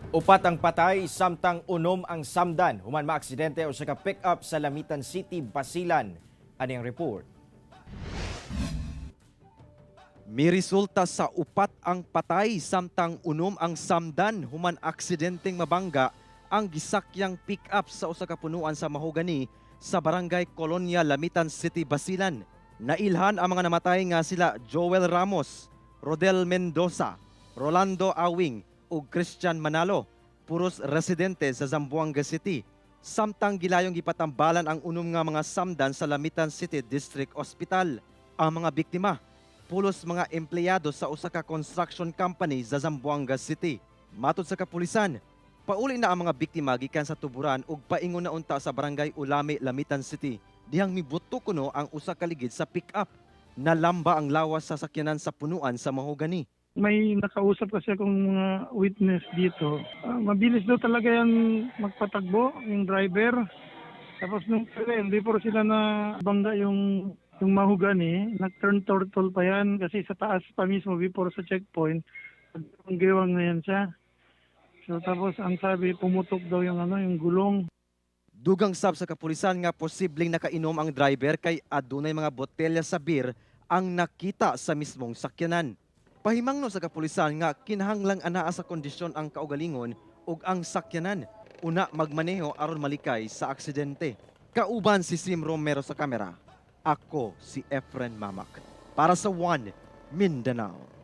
Upat ang patay samtang 6 ang samdan human maaksidente usa ka pick-up sa Lamitan City, Basilan. Ani ang report. Miresulta sa 4 ang patay samtang 6 ang samdan human aksidenteng mabangga ang gisakyang pick-up sa usa ka punuan sa mahogany sa Barangay Colonia, Lamitan City, Basilan. Nailhan ang mga namatay nga sila Joel Ramos, Rodel Mendoza, Rolando Awing ug Christian Manalo, puros residente sa Zamboanga City. Samtang gilayong gipatambalan ang 6 nga mga samdan sa Lamitan City District Hospital. Ang mga biktima pulos mga empleyado sa usa ka construction company sa Zamboanga City. Matod sa kapulisan, pauli na ang mga biktima gikan sa Tuburan ug paingon na unta sa Barangay Ulami, Lamitan City. Dihang mibuto kuno ang usa ka ligid sa pick-up. Nalamba ang lawas sa sakyanan sa punuan sa mahogany. May nakausap kasi akong mga witness dito. Mabilis daw talaga yan magpatakbo, yung driver. Tapos nung before sila na bangga yung mahogany, nag-turn turtle pa yan kasi sa taas pa mismo before sa checkpoint, ang gewang na yan siya. So tapos ang sabi, pumutok daw yung ano, yung gulong. Dugang sab sa kapulisan nga posibleng nakainom ang driver kay adunay mga botelya sa beer ang nakita sa mismong sakyanan. Pahimangno sa kapulisan nga kinahanglang anaa sa kondisyon ang kaugalingon ug ang sakyanan una magmaneho aron malikay sa aksidente. Kauban si Sim Romero sa kamera. Ako si Efren Mamak para sa One Mindanao.